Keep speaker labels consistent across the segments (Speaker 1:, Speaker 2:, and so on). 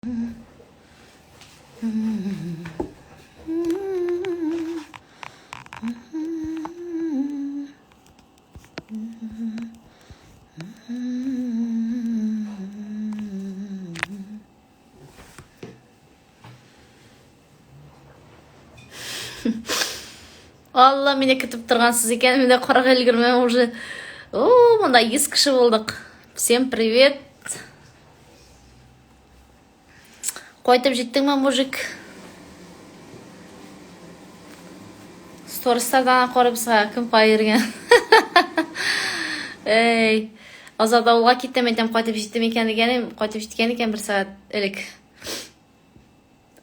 Speaker 1: Алла, мине көтеп торгансыз икән, мин дә карарга өлгермәм уже. О, монда 100 кеше булдык. Всем привет. Кайтып җиттеңме, мужик? Сторислардан карап сиңа кем кая йөргән. Эй, Азат авылга киттем, әйтәм, кайтып җиттем икән дигәнем, кайтып җиткән икән бер сәгать элек.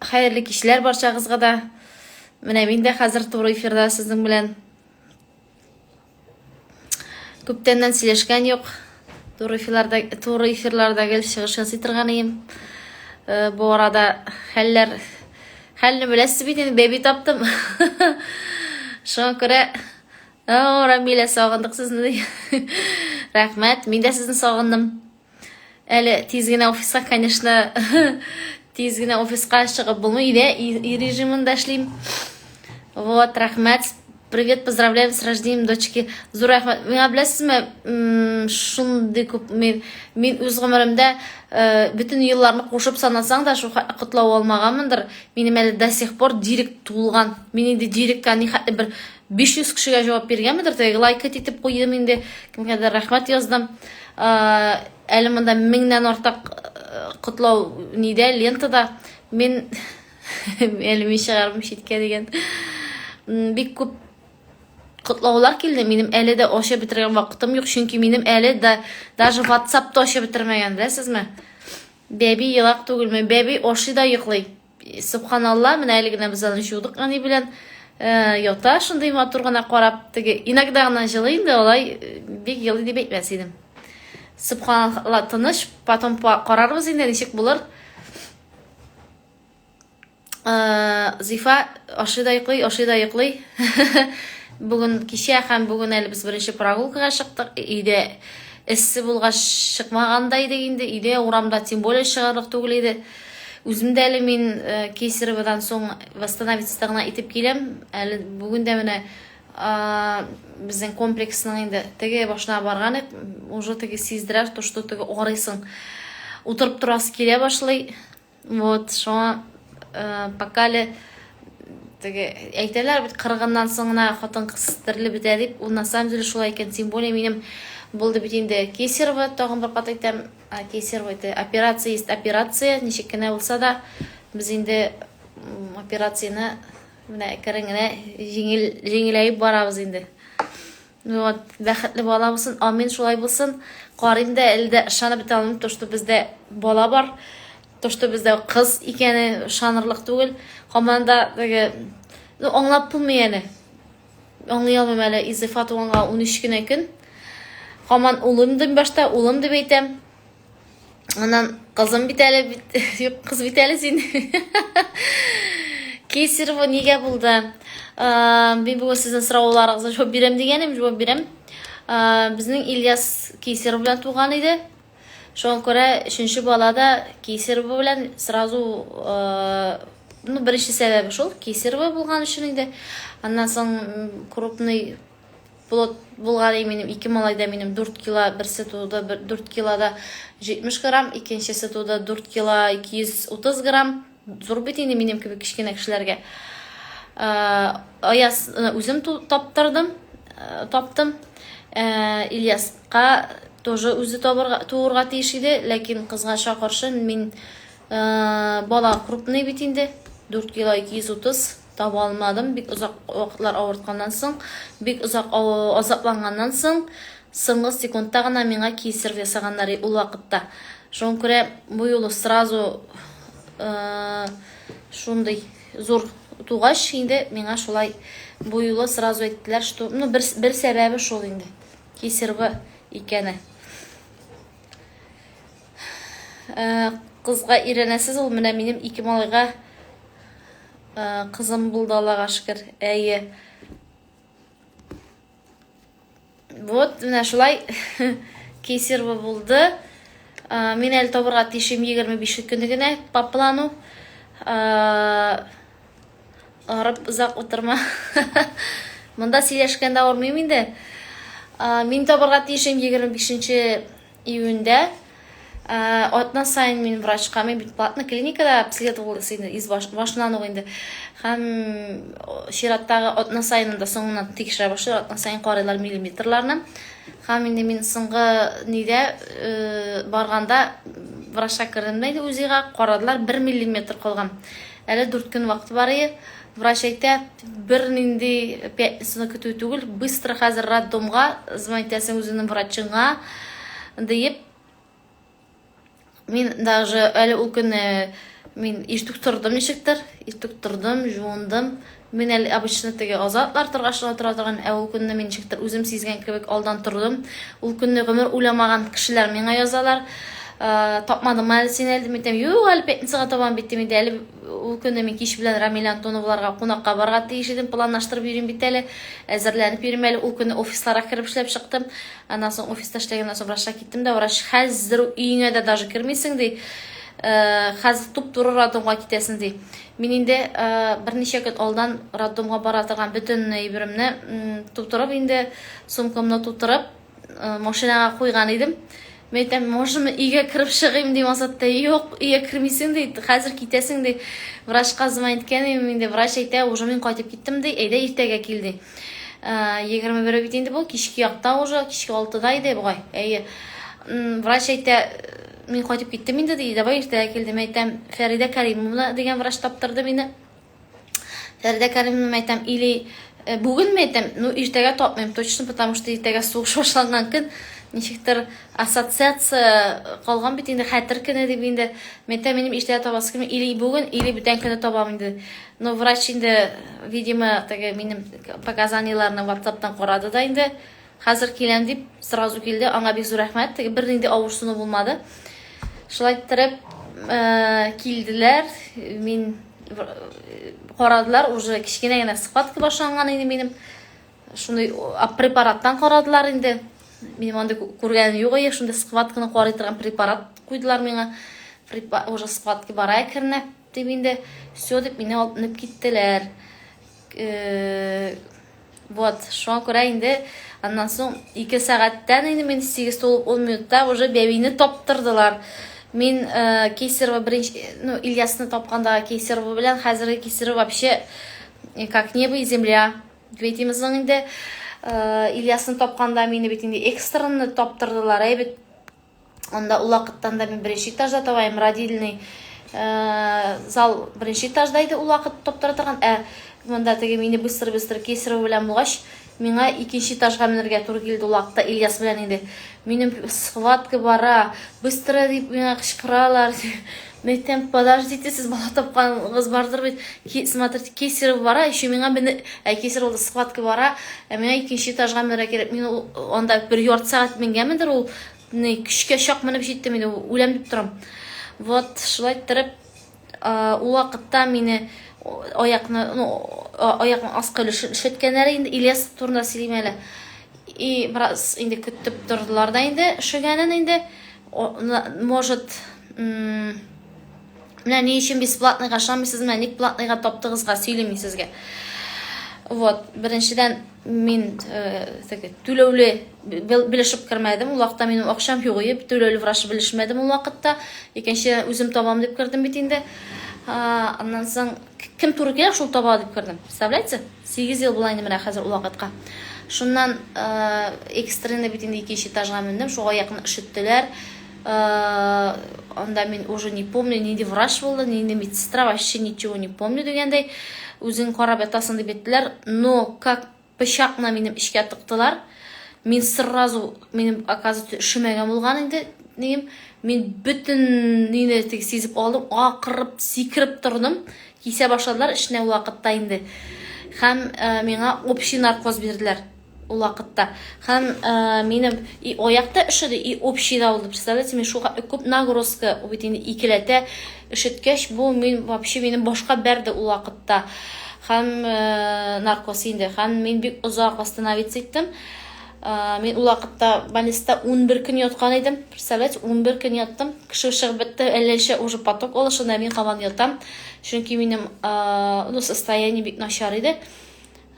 Speaker 1: Хәерле кичләр барчагызга да. Менә мин дә хәзер туры эфирда сезнең белән. Күптәннән сөйләшкән юк. Туры эфирларда, туры эфирларда гел чыгыш ясый торган идем. Э, бу арада хәлләр хәлне беләсез бит инде, бәби таптым. Шуңа күрә О, Рамилә, сагындык сезне. Рәхмәт, мин дә сезне сагындым. Әле тиз генә офиска, конечно, тиз генә офиска чыгып булмый. Өйдә и режимында эшлим. Вот, рәхмәт. Привет, поздравляем с рождением дочки. Зур рәхмәт. Миңа беләсезме, шундый күп мин мин үз гомеремдә э, бөтен елларны кушып санасаң да шул котлау алмаганмындыр. Минем әле до сих пор директ тулган. Мин инде директка нихәтле бер 500 кешегә җавап биргәнмедер, теге лайк итеп куйдым инде, кемгәдер рәхмәт яздым. Әле монда меңнән артык котлау нидә, лентада. Мин әле мин чыгармын читкә дигән. Бик күп котлаулар килде. Минем әле дә ачып бетергән вакытым юк, чөнки минем әле дә даже WhatsApp-та ачып бетермәгән, беләсезме? Бәби елак түгелме? Бәби ашый да йоклый. Субханалла, менә әле генә без аны җудык әни белән. Э, ята шундый матур гына карап, теге иногда гына җылый инде, алай э, бик елый дип әйтмәс идем. Субханалла, тыныч, потом карарбыз инде ничек булыр. Э, Зифа ашый да йоклый, ашый да йоклый. Бүген кичә һәм бүген әле без беренче прогулкага чыктык. Өйдә эссе булгач чыкмаган да идек инде. Өйдә, урамда тем более чыгарлык түгел иде. Үзем дә әле мин э, Кесаревадан соң восстановиться гына итеп киләм. Әле бүген дә менә безнең комплексның инде теге башына барган идек. Уже теге сиздерә, то что теге арыйсың. Утырып торасы килә башлый. Вот, шуңа э, пока әле теге әйтәләр бит кырыгыннан соң гына хатын-кыз терелеп бетә дип. Ул на самом деле шулай икән. Тем более минем булды бит инде Кесарево, тагын бер кат әйтәм. Кесарево это операция есть операция, ничек кенә булса да, без инде операцияне менә әкрен генә җиңел җиңеләеп барабыз инде. Вот, бәхетле бала булсын, амин, шулай булсын. Карыйм да, әле дә ышанып бетә алмыйм, то, что бездә бала бар, то, что бездә кыз икәне ышанырлык түгел. Һаман да теге, ну, аңлап булмый әле. Аңлый алмыйм әле, Изифа туганга 13 кенә көн. Һаман улым дим башта, улым дип әйтәм. Аннан кызым бит әле, бит, юк, кыз бит әле син. Кесарево нигә булды? Мин бүген сезнең сорауларыгызга җавап бирәм дигәнем, җавап бирәм. Безнең Ильяс кесарево белән туган иде. Шуңа күрә өченче бала да кесарево белән сразу, ну, беренче сәбәбе шул, кесарево булган өчен инде. Аннан соң крупный плод булган и минем ике малай да минем 4 кило, берсе туды 4 кило да 70 грамм, икенчесе туды 4 кило 230 грамм. Зур бит инде минем кебек кечкенә кешеләргә. Аяз үзем таптырдым, таптым. Ильяска тоже үзе табырга, туырга тиеш иде, ләкин кызганычка каршы мин бала крупный бит инде, 4 кило 230 таба алмадым. Бик озак вакытлар авыртканнан соң, бик озак азапланганнан соң, соңгы секундта гына миңа кесарев ясаганнар ул вакытта. Шуңа күрә бу юлы сразу шундый зур тугач инде миңа шулай бу юлы сразу әйттеләр, что ну бер, бер сәбәбе шул инде кесарево икәне. Кызга өйрәнәсез ул, менә минем ике малайга кызым булды, Аллага шөкер. Әйе. Вот, менә шулай кесарево булды. Мин әле табырга тиешем 25 көне генә по плану. Арып озак утырма. Монда сөйләшкәндә авырмыйм инде. Мин табырга тиешем 25 июньдә. Атна саен мин врачка, мин бит платный клиникада обследовалась инде, из башыннан ук инде. Һәм чираттагы атна саен анда соңыннан тикшерә башлыйлар, атна саен карыйлар миллиметрларны. Һәм инде мин соңгы нидә барганда врачка кердем дә инде УЗИга, карадылар, 1 миллиметр калган. Әле 4 көн вакыт бар ие. Врач әйтә, бернинди пятницаны көтү түгел, быстро хәзер роддомга звонить итәсең үзеңнең врачыңа, диеп. Мин даже әле ул көнне мин иртүк тордым ничектер, иртүк тордым, жуындым. Мин әле обычно теге азатлар торгач кына тора торган, ә ул көнне мин ничектер үзем сизгән кебек алдан тордым. Ул көнне гомер уйламаган кешеләр миңа язалар. Тапмадыңмы әле син әле? Мин әйтәм, юк, әле пятницага табам бит, дим инде. Әле ул көнне мин кич белән Рамилә Антоноваларга кунакка барырга тиеш идем, планлаштырып йөрим бит әле, әзерләнеп йөрим әле. Ул көнне офисларга кереп эшләп чыктым. Аннан соң офиста эшләгәннән соң врачка киттем дә, врач хәзер өеңә дә даже кермисең ди. Хәзер туп-туры роддомга китәсең ди. Мин инде берничә көн алдан роддомга бара торган бөтен әйберемне тутырып инде, сумкамны тутырып, машинага куйган идем. Мин әйтәм, можно өйгә кереп чыгыйм дим, Азат та, юк, өйгә кермисең ди, хәзер китәсең ди. Врачка звонить иткән идем, инде врач әйтә, уже мин кайтып киттем ди, әйдә иртәгә кил ди. 21 бит инде бу, кичке якта уже, кичке 6-да иде бугай. Әйе. Врач әйтә, мин кайтып киттем инде ди, давай иртәгә кил ди. Мин әйтәм, Фәридә Кәримовна дигән врач таптырды мине. Фәридә Кәримовна әйтәм, или бүген ме әйтәм, ну иртәгә тапмыйм точно, потому что иртәгә сугыш башланган көн, ничектер ассоциация калган бит инде, хәтер көне дип инде. Мин әйтәм, минем иртәгә табасы килми, или бүген, или бүтән көне табам инде. Но врач инде, видимо, теге минем показаниеләрне WhatsApp-тан карады да инде. Хәзер киләм дип, сразу килде. Аңа бик зур рәхмәт. Теге бернинди авырсыну булмады. Шулай иттереп, килделәр. Мин карадылар, уже кечкенә генә схватка башланган инде минем. Шундый препараттан карадылар инде. Минем андый күргәнем юк иде, шундый схватканы карый торган препарат куйдылар миңа. Уже схватка бара әкренләп дип инде, все дип мине алып менеп киттеләр. Вот, шуңа күрә инде аннан соң 2 сәгатьтән инде мин 8 тулып 10 минутта уже бәбине таптырдылар. Мин Кесарево беренче, ну, Ильясны тапканда Кесарево белән хәзерге Кесарево вообще как небо и земля. Дип әйтимез соң инде. Ильясны тапканда мине бит инде экстренно таптырдылар, әй бит. Анда ул вакыттан да мин беренче этажда табайым, родильный зал беренче этажда иде ул вакыт таптыра торган. Ә монда теге мине быстро-быстро кесарево белән булгач, миңа икенче этажга менергә туры килде ул вакытта Ильяс белән инде. Минем схватка бара, быстро дип миңа кычкыралар. Мин әйтәм, подождите, сез бала тапканыгыз бардыр бит. Смотрите, кесарево бара, еще миңа мене, ә кесарево схватка бара, ә миңа икенче этажга менергә кирәк. Мин ул анда бер ярты сәгать менгәнмендер ул, ни көчкә чак менеп җиттем инде, үләм дип торам. Вот, шулай иттереп, ул вакытта мине аякны, ну, аякның аскы өлешен өшеткәннәр инде, Ильяс турында сөйлим әле. И бераз инде көтеп тордылар да инде өшегәнен инде. Может, менә ни өчен бесплатныйга ышанмыйсыз, менә ник платныйга таптыгызга сөйлим мин сезгә. Вот, беренчедән мин теге түләүле белешеп кермәдем. Ул вакытта минем акчам юк иде, түләүле врач белешмәдем ул вакытта. Икенче үзем табам дип кердем бит инде. Аннан соң кем туры килә, шул таба дип кердем. Представляете? 8 ел була инде менә хәзер ул вакытка. Шуннан экстренный бит инде икенче этажга мендем, шуга аякны өшеттеләр. Анда мин уже не помню, нинди врач булды, нинди медсестра, вообще ничего не помню дигәндәй. Үзең карап ятасың дип әйттеләр. Но как пычакны минем эчкә тыктылар. Мин сразу, минем, оказывается, өшемәгән булган инде, нием. Мин бөтен нине теге сизеп алдым, акырып, сикереп тордым. Кисә башладылар эшне ул вакытта инде. Һәм миңа общий наркоз бирделәр ул вакытта. Һәм минем и аяк та өшеде, и общий да булды. Представляете, мин шул хәтле күп нагрузка, ул бит инде икеләтә өшеткәч, бу мин вообще минем башка бәрде ул вакытта. Һәм наркоз инде. Һәм мин бик озак восстановиться иттем. Мин ул вакытта больницада 11 көн яткан идем. Представляете, 11 көн яттым. Кеше чыгып бетте, әллә ничә уже поток алышында мин һаман ятам. Чөнки минем, ну, состояние бик начар иде.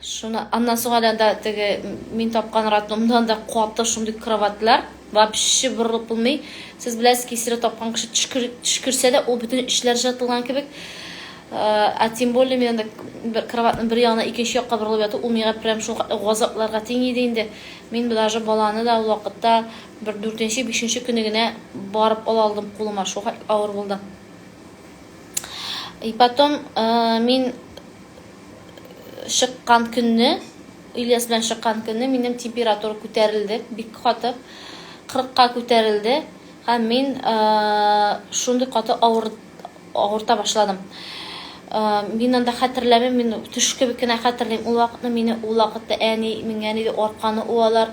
Speaker 1: Шуны аннан соң әле анда теге мин тапкан роддомда анда каты шундый кроватьлар. Вообще борылып булмый. Сез беләсез, кесарево тапкан кеше төшкерсә дә, ул бөтен эчләр җыртылган кебек. Ә тем более мин анда бер кроватьның бер ягына икенче якка борылып яту, ул миңа прям шул газапларга тиң иде инде. Мин даже баланы да ул вакытта бер дүртенче, бишенче көне генә барып ала алдым кулыма, шул хәтле авыр булды. И потом мин чыккан көнне, Ильяс белән чыккан көнне минем температура күтәрелде, бик каты, 40-ка күтәрелде һәм мин шундый каты авыр авырта башладым. Мин анда хәтерләмим, мин төш кебек кенә хәтерлим. Ул вакытны мине ул вакытта әни, миңа әни арканы уалар,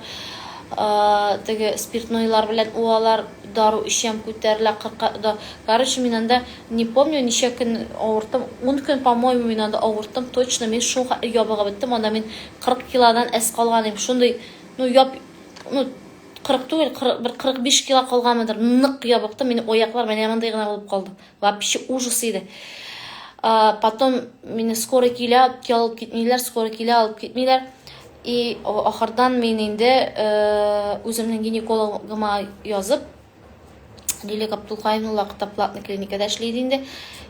Speaker 1: теге спиртнойлар белән уалар, дару эчәм, күтәрелә, кырка да. Короче, мин анда не помню, ничә көн авырттым. 10 көн, по-моему, мин анда авырттым. Точно, мин шул ябыгып беттем. Анда мин 40 килодан әз калган идем. Шундый, ну, яп, ну, 40 түгел, 40, бер 45 кило калганмыдыр. Нык ябыктым, минем аяклар менә мондый гына булып калды. Вообще ужас иде. Потом мине скорый килә, алып китмиләр, скорый килә, алып китмиләр. И ахырдан мин инде үземнең гинекологыма язып, Лилия Габдулкаевна ул вакытта платный клиникада эшли иде инде.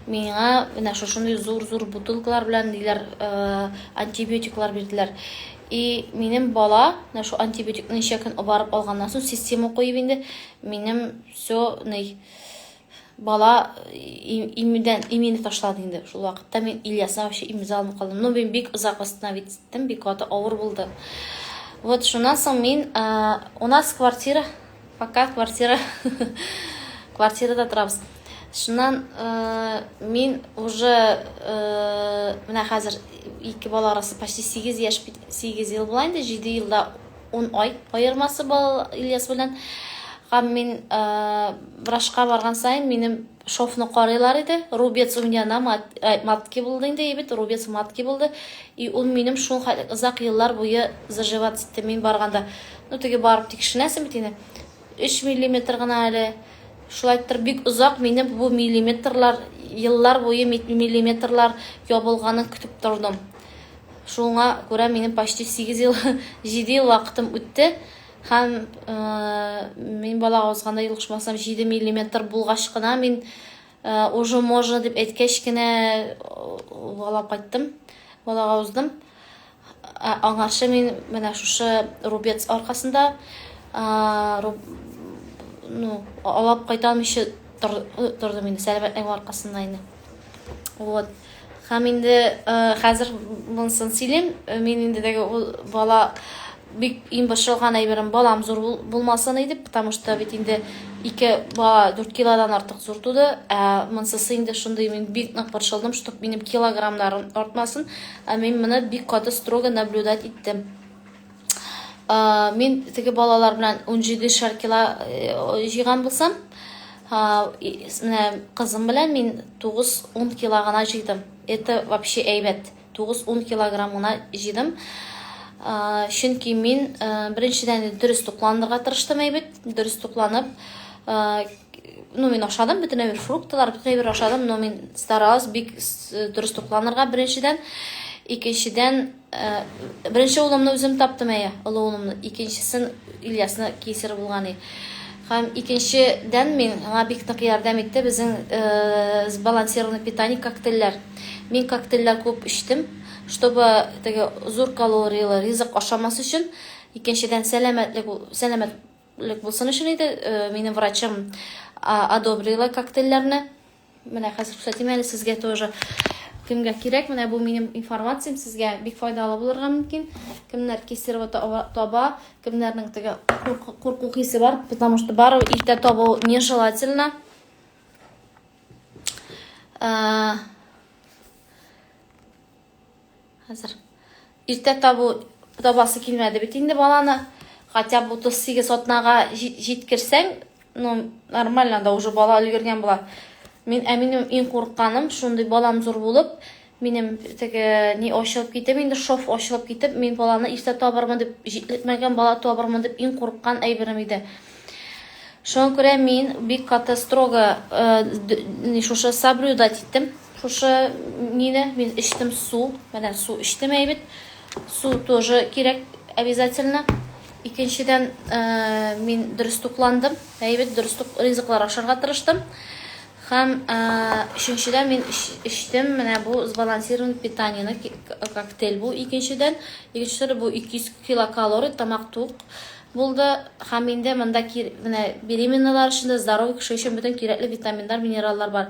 Speaker 1: Миңа менә шушындый зур-зур бутылкалар белән ниләр антибиотиклар бирделәр. И минем бала, менә шул антибиотикны ничә көн барып алганнан соң, система куеп инде, минем все, ни, бала имидән имине ташлады инде. Шул вакытта мин Ильясны вообще имезә алмый калдым. Ну, мин бик озак восстановить иттем, бик каты авыр булды. Вот шуннан соң мин, у нас квартира, пока квартира, квартирада торабыз. Шуннан мин уже менә хәзер ике бала арасы почти 8 яшь, 8 ел була инде, 7 елда 10 ай аермасы бала Ильяс белән. Һәм мин врачка барган саен минем шовны карыйлар иде. Рубец у меня на матке булды инде, бит, рубец матки булды. И ул минем шул хәтле озак еллар буе заживаться итте. Мин барганда, ну теге барып тикшеренәсең бит инде. 3 миллиметр гына әле. Шулай иттереп бик озак минем бу миллиметрлар, еллар буе миллиметрлар ябылганын көтеп тордым. Шуңа күрә минем почти 8 ел, 7 ел вакытым үтте. Һәм мин балага узганда ялгышмасам 7 миллиметр булгач кына мин уже можно дип әйткәч кенә бала кайттым, балага уздым. Аңарчы мин менә шушы рубец аркасында ну, алап кайта алмыйча тордым инде, сәламәтлегем аркасында инде. Вот. Һәм инде хәзер монысын сөйлим. Мин инде теге ул бала бик иң борчылган әйберем балам зур булмасын иде, потому что бит инде ике бала 4 килодан артык зур туды. Ә монсысы инде шундый мин бик нык борчылдым, чтоб минем килограммнарым артмасын. Ә мин моны бик каты строго наблюдать иттем. Мин теге балалар белән 17 шар кило җыйган булсам, менә кызым белән мин 9-10 кило гына җыйдым. Это вообще әйбәт. 9-10 килограмм гына җыйдым. Чөнки мин беренчедән дөрес тукланырга тырыштым әйбәт, дөрес тукланып, ну мин ашадым бөтен әйбер фруктылар, бөтен әйбер ашадым, но мин старалась бик дөрес тукланырга беренчедән. Икенчедән, беренче улымны үзем таптым әйе, олы улымны. Икенчесен Ильясны кесарь булган и. Һәм икенчедән мин аңа бик нык ярдәм итте безнең сбалансированный питание коктейльләр. Мин коктейльләр күп эчтем, чтобы теге зур калорияле ризык ашамас өчен. Икенчедән сәламәтлек сәламәтлек булсын өчен иде. Минем врачым одобрила коктейльләрне. Менә хәзер күрсәтим әле сезгә тоже. Кемгә кирәк, менә бу минем информациям сезгә бик файдалы булырга мөмкин. Кемнәр кесарево таба, кемнәрнең теге курку хисе бар, потому что бары иртә табу нежелательно. Хәзер иртә табу табасы килмәде бит инде баланы. Хотя бы 38 атнага җиткерсәң, ну, нормально да уже бала өлгергән була. Мин, ә минем иң курыкканым, шундый балам зур булып, Минем теге ни ачылып китеп, инде шов ачылып китеп, мин баланы иртә табырмын дип, җитлекмәгән бала табырмын дип иң курыккан әйберем иде. Шуңа күрә мин бик каты строго э, шушы соблюдать иттем. Шушы мине мин эчтем су, менә су эчтем әйбәт. Су тоже кирәк обязательно. Икенчедән, э, мин дөрес тукландым, әйбәт дөрес ризыклар ашарга тырыштым. Һәм өченчедән мин эчтем менә бу сбалансированный питаниены коктейль бу икенчедән. Икенче төрле бу 200 килокалорий тамак тук булды. Һәм инде монда менә беременналар өчен дә здоровый кеше өчен бөтен кирәкле витаминнар, минераллар бар.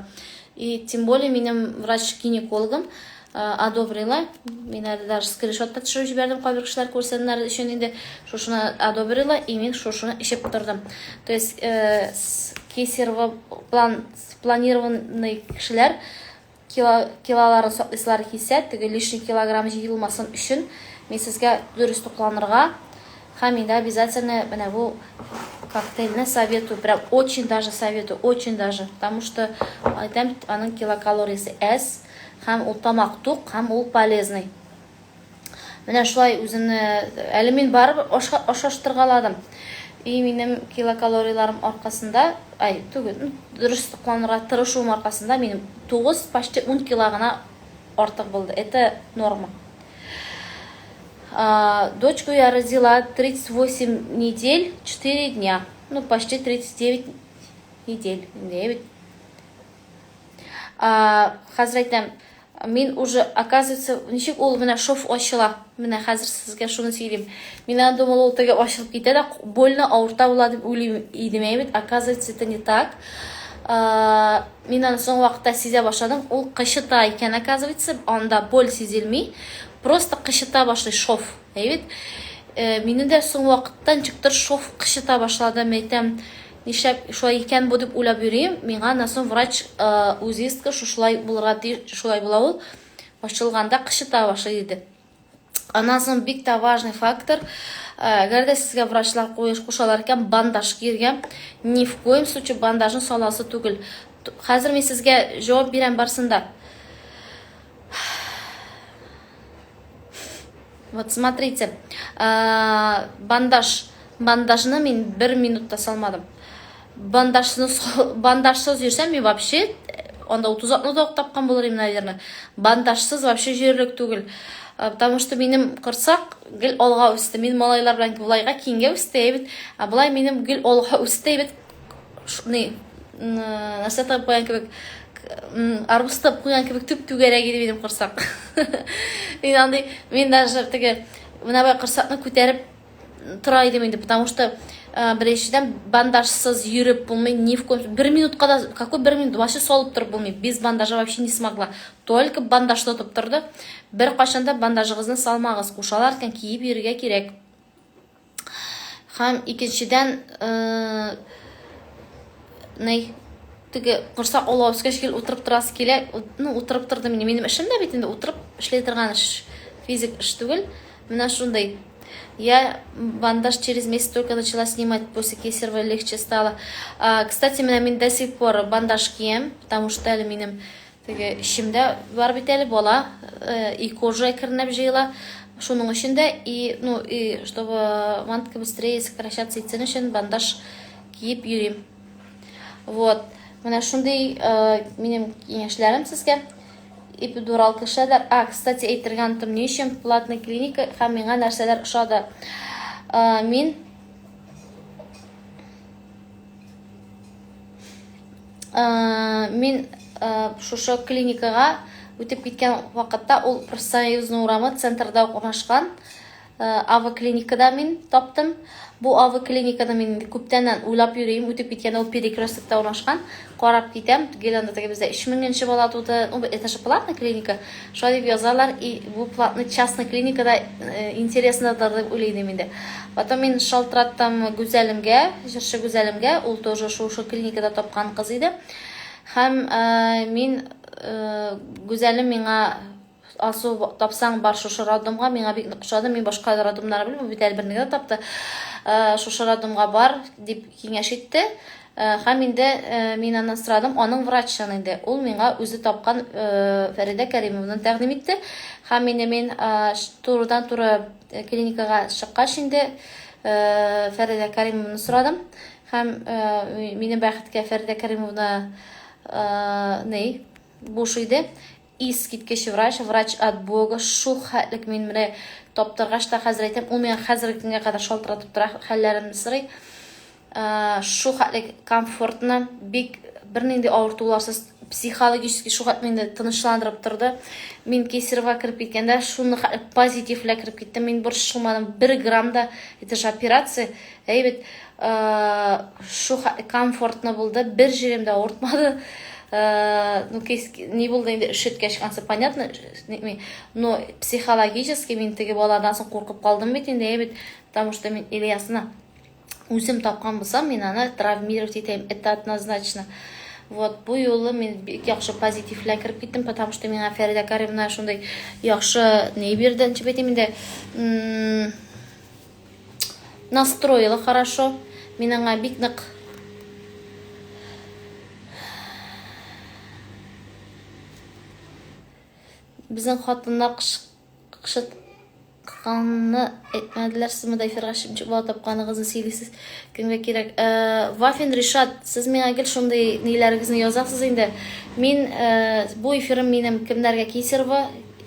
Speaker 1: И тем более минем врач-гинекологым одобрила. Мин әле даже скриншот та төшереп җибәрдем, кайбер кешеләр күрсеннәр өчен инде шушыны одобрила, и мин шушыны эчеп тордым. То есть э, кесарево план спланированный кешеләр кило, килоларын саклыйсылар килсә, теге лишний килограмм җыелмасын өчен мин сезгә дөрес тукланырга һәм инде обязательно менә бу коктейльне советую, прям очень даже советую, очень даже, потому что әйтәм бит, аның килокалориясе әз, Һәм ул тамак тук, һәм ул полезный. Менә шулай үземне әле мин барыбер ашаштыргаладым. И минем килокалорийларым аркасында, ай, түгел, ну, дөрес тукланырга тырышуым аркасында минем 9, почти 10 кило гына артык булды. Это норма. А, дочку я родила 38 недель, 4 дня. Ну, почти 39 недель. 9. Хәзер әйтәм, мин уже, оказывается, ничек ул менә шов ачыла. Менә хәзер сезгә шуны сөйлим. Мин аны думала, ул теге ачылып китә дә, больно авырта була дип уйлыйм идем, әйбәт. Оказывается, это не так. Мин аны соңгы вакытта сизә башладым. Ул кычыта икән, оказывается, анда боль сизелми. Просто кычыта башлый шов. Әйбәт. Э, мине дә соңгы вакытта ничектер шов кычыта башлады, мәйтәм. Нишләп шулай икән бу дип уйлап йөрим. Миңа аннан соң врач УЗИстка шушылай булырга тиеш, шулай була ул. Ачылганда кычыта башлый диде. Аннан соң бик тә важный фактор, әгәр дә сезгә врачлар кушалар икән, бандаж киергә, ни в коем случае бандажны саласы түгел. Хәзер мин сезгә җавап бирәм барсын да. Вот смотрите, бандаж, бандажны мин бер минутта салмадым. Бандажны бандажсыз йөрсәм, мин вообще анда 36 да тапкан булыр идем, наверное. Бандажсыз вообще йөрерлек түгел. Потому что минем корсак гел алга үсте. Мин малайлар белән болайга киңгә үсте бит. Ә болай минем гел алга үсте бит. Ни, нәрсә тагып куйган кебек, арбуз тагып куйган кебек төп түгәрәк иде минем корсак. Мин андый, мин даже теге менә бай корсакны күтәреп тора идем инде, потому что беренчедән бандажсыз йөреп булмый, ни в коем бер минутка да, какой бер минут, вообще салып торып булмый. Без бандажа вообще не смогла. Только бандаж тотып торды. Бер кайчан да бандажыгызны салмагыз, кушалар икән, киеп йөрергә кирәк. Һәм икенчедән, э, ни, теге корсак олы үскәч гел утырып торасы килә. Ну, утырып тордым инде. Минем эшем дә бит инде утырып эшли торган эш, физик эш түгел. Менә шундый. Я бандаж через месяц только начала снимать, после кесарева легче стало. А, кстати, менә мин до сих пор бандаж киям, потому что әле минем Теге эчемдә бар бит әле бала, э, и кожа әкренләп җыела. Шуның өчен дә и ну и чтобы матка быстрее сокращаться итсен өчен бандаж киеп йөрим. Вот. Менә шундый э, минем киңәшләрем сезгә. Эпидурал кешеләр. А, кстати, әйтергә оныттым, ни өчен платный клиника һәм миңа нәрсәләр ошады. Э, мин Мин шушы клиникага үтеп киткән вакытта ул Профсоюзный урамы центрда ук урнашкан Ава клиникада мин таптым. Бу Ава клиниканы мин инде күптәннән уйлап йөрим, үтеп киткәндә ул перекрестокта урнашкан. Карап китәм, гел анда теге бездә 3000 нче бала туды. Ну, это же платная клиника. Шулай дип язалар, и бу платный частный клиникада э, интересныдыр дип уйлый идем инде. Потом мин шалтыраттым Гүзәлемгә, җырчы Гүзәлемгә, ул тоже шушы клиникада тапкан кыз иде. Һәм э, мин э, Гүзәлем миңа Алсу тапсаң бар шушы роддомга, миңа бик нык ошады, мин башка роддомнарны белмим, бит әле берне генә тапты. Шушы роддомга бар дип киңәш итте. Һәм инде мин аннан сорадым, аның врачын инде. Ул миңа үзе тапкан Фәридә Кәримовнаны тәкъдим итте. Һәм инде мин турыдан-туры клиникага чыккач инде Фәридә Кәримовнаны сорадым. Һәм минем бәхеткә Фәридә Кәримовна ни буш иде. Искиткеч врач, врач от Бога, шул хәтлек мин менә таптыргач та хәзер әйтәм, ул миңа хәзерге көнгә кадәр шалтыратып тора, хәлләремне сорый. Шул хәтлек комфортно, бик бернинди авыртуларсыз, психологически шул хәтле мине тынычландырып торды. Мин кесарево кереп киткәндә шуны хәтлек позитив белән кереп киттем. Мин борчылмадым бер грамм да. Это же операция. Әйбәт. Шул хәтлек комфортно булды. Бер җирем дә авыртмады. Ну, ни булды инде, өшеткәч, ансы понятно, но психологически мин теге баладан соң куркып калдым бит инде, әйбәт, потому что мин Ильясны үзем тапкан булсам, мин аны травмировать итәм, это однозначно. Вот, бу юлы мин бик яхшы позитив белән кереп киттем, потому что миңа Фәридә Каримовна шундый яхшы ни бирде, ничек әйтим инде, настроила хорошо. Мин аңа бик нык Безнең хатыннар кычытканны әйтмәделәр, сез монда эфирга чыгып ничек бала тапканыгызны сөйлисез. Кемгә кирәк? Э, Вафин Ришат, сез миңа гел шундый ниләрегезне язасыз инде. Мин э, бу эфирым минем кемнәргә кисерва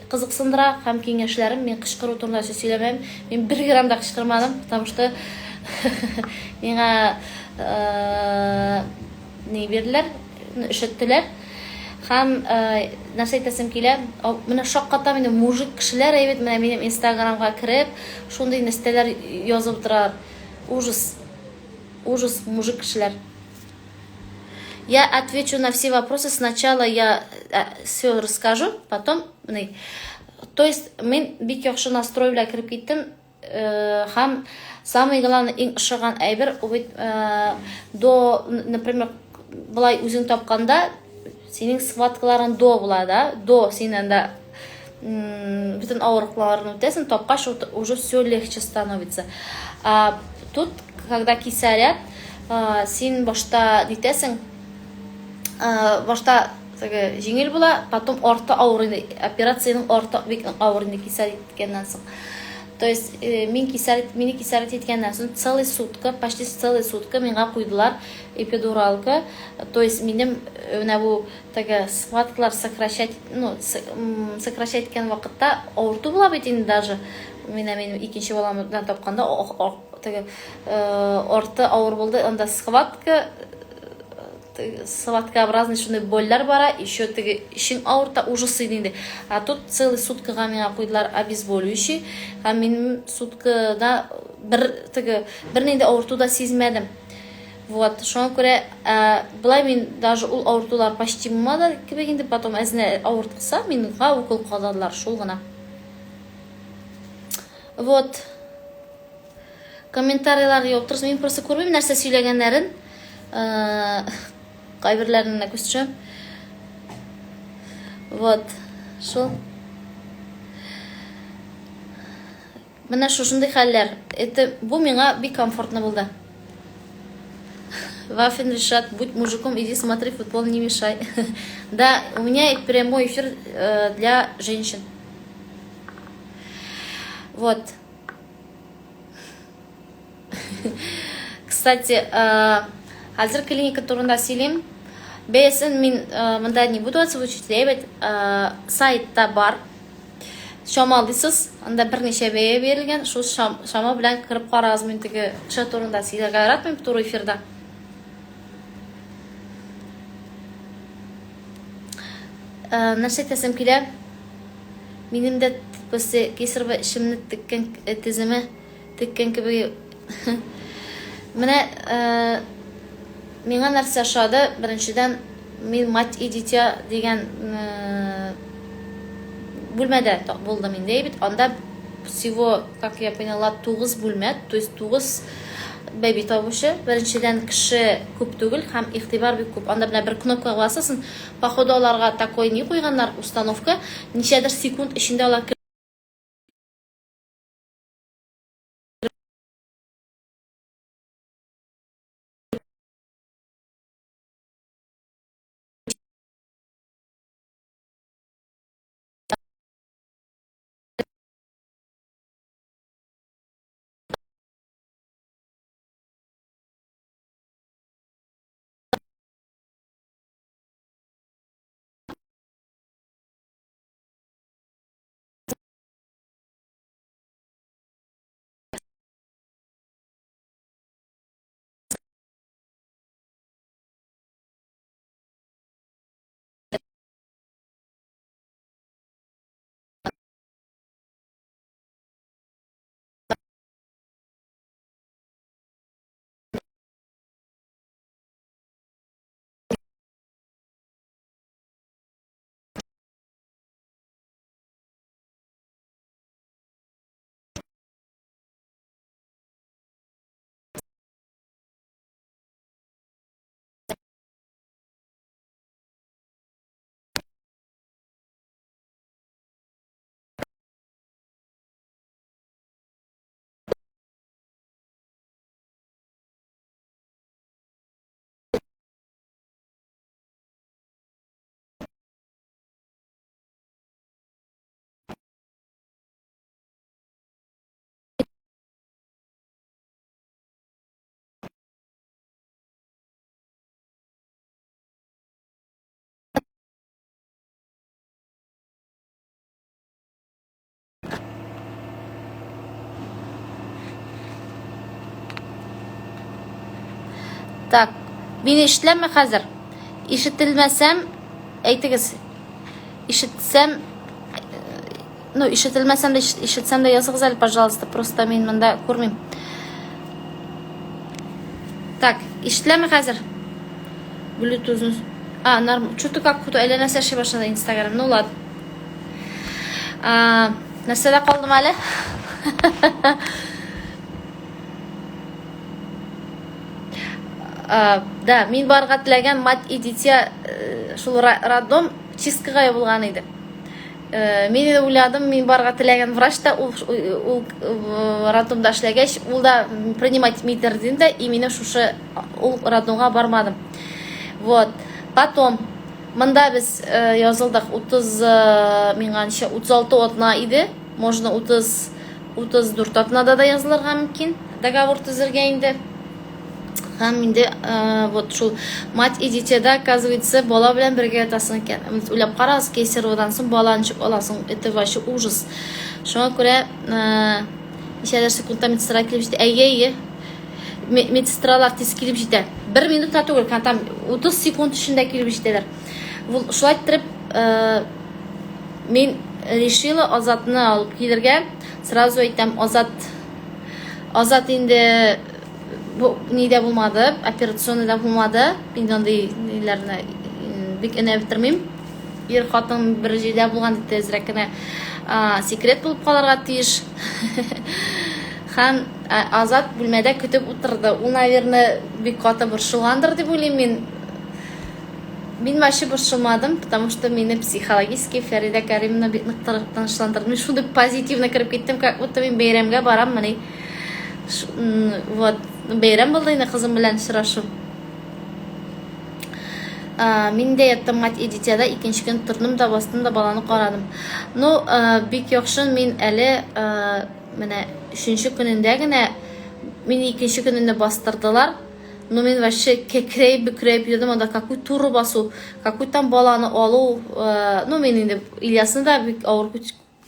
Speaker 1: кызыксындыра һәм киңәшләрем мин кычкыру турында сүз сөйләмәм. Мин бер грамм да кычкырмадым, потому что миңа э, ни бирделәр, өшеттеләр. Һәм э, нәрсә әйтәсем килә, менә шаккатам инде мужик кешеләр әйбәт менә минем инстаграмга кереп, шундый нәрсәләр язып утыралар. Ужас. Ужас, мужик кешеләр. Я отвечу на все вопросы. Сначала я э, все расскажу, потом... То есть, мин бик яхшы настрой белән кереп киттем. Һәм самый главный иң ошаган әйбер ул бит до, например, былай үзең тапканда синең схваткаларың до була да, до син анда бөтен авырлыкларны үтәсең, тапкач уже все легче становится. А тут, когда кисәрят, син башта нитәсең, башта теге җиңел була, потом арты авыр инде, операциянең арты бик авыр инде кисәр иткәннән соң. То есть э, мин кисәр, мине кисәрет иткәннән соң целый сутка, почти целый сутка миңа куйдылар эпидуралка. То есть минем э, менә бу теге схваткалар сокращать, ну, сокращать иткән вакытта авырту була бит инде даже. Менә минем икенче баламны тапканда теге э, арты авыр булды. Анда схватка сладкообразный шундый больлар бара, еще теге эчең авырта, ужас иде инде. А тут целый суткага миңа куйдылар обезболивающий. Һәм мин суткада бер теге бернинди авырту да сизмәдем. Вот, шуңа күрә, ә, былай мин даже ул авыртулар почти булмады кебек инде, потом әзенә авырткса, минга укол кададылар, шул гына. Вот. Комментарийлар ябып торсын. Мин просто күрмим нәрсә сөйләгәннәрен. Э, кайберләренә генә күз төшәм. Вот. Шул. Менә шушындый хәлләр. Это бу миңа бик комфортно булды. Вафин Ришат, будь мужиком, иди смотри футбол, не мешай. Да, у меня прямой эфир э, для женщин. Вот. Кстати, э, хәзер клиника турында сөйлим. Бәясен мин э, монда не буду озвучить, әйбәт э, сайтта бар. Чамалыйсыз, анда берничә бәя бирелгән, шул чама белән кереп карагыз. Мин теге кеше турында сөйләргә яратмыйм туры эфирда. Нәрсә әйтәсем килә? Минем дә тпсы кесарево эчемне теккән э, теземә теккән кебек. Менә э, миңа нәрсә ошады? Беренчедән, мин мать и дитя дигән э, бүлмәдә булдым инде бит. Анда всего, как я поняла, 9 бүлмә, то есть 9 бәби табучы. Беренчедән, кеше күп түгел һәм игътибар бик күп. Анда менә бер кнопкага басасың, Походу аларга такой ни куйганнар, установка, ничәдер секунд эчендә алар Так, мине ишетеләме хәзер? Ишетелмәсәм, әйтегез. Ишетсәм, ну, ишетелмәсәм дә, ишетсәм дә языгыз әле, пожалуйста. Просто мин монда күрмим. Так, ишетеләме хәзер? Bluetooth. А, норм. Что-то как-то әллә нәрсә эшли башлады Инстаграм. Ну ладно. А, нәрсәдә калдым әле? А, да, мин барырга теләгән мать и дитя э, шул роддом чисткага ябылган иде. Э, мин инде уйладым, мин барырга теләгән врач та ул, ул э, роддомда эшләгәч, ул да принимать итмидер дидем дә, и минем шушы ул роддомга бармадым. Вот. Потом монда без э, язылдык 30 миңа ничә 36 атна иде. Можно 30 34 атнада да язылырга мөмкин, договор төзергә инде. Һәм инде э, вот шул мать и дитяда, оказывается, бала белән бергә ятасың икән. Уйлап карагыз, кесареводан соң бала ничек аласың, это вообще ужас. Шуңа күрә э, ничәдер секундта медсестра килеп җитә. Әйе, әйе. Медсестралар тиз килеп җитә. Бер минут та түгел, там 30 секунд эчендә килеп җитәләр. Шулай иттереп, э, мин решила Азатны алып килергә. Сразу әйтәм, Азат Азат инде бу нидә булмады, операционныйда булмады. Мин андый ниләрне бик энә бетермим. Ир хатын бер җирдә булган дип тезрәк кенә секрет булып калырга тиеш. Һәм Азат бүлмәдә көтеп утырды. Ул, наверное, бик каты борчылгандыр дип уйлыйм мин. Мин вообще борчылмадым, потому что мине психологически Фәридә Каримовна бик нык тынычландырды. Мин шундый позитивно кереп киттем, как будто мин бәйрәмгә барам, менә. Вот, бәйрәм булды инде кызым белән очрашу. Мин дә яттым мать и дитяда, икенче көн тордым да бастым да баланы карадым. Ну, бик яхшы, мин әле менә өченче көнендә генә мине икенче көнендә бастырдылар. Ну мин вообще кәкрәеп бөкрәеп йөрдем анда, какой туры басу, какой там баланы алу, э, ну мин инде Ильясны да бик авыр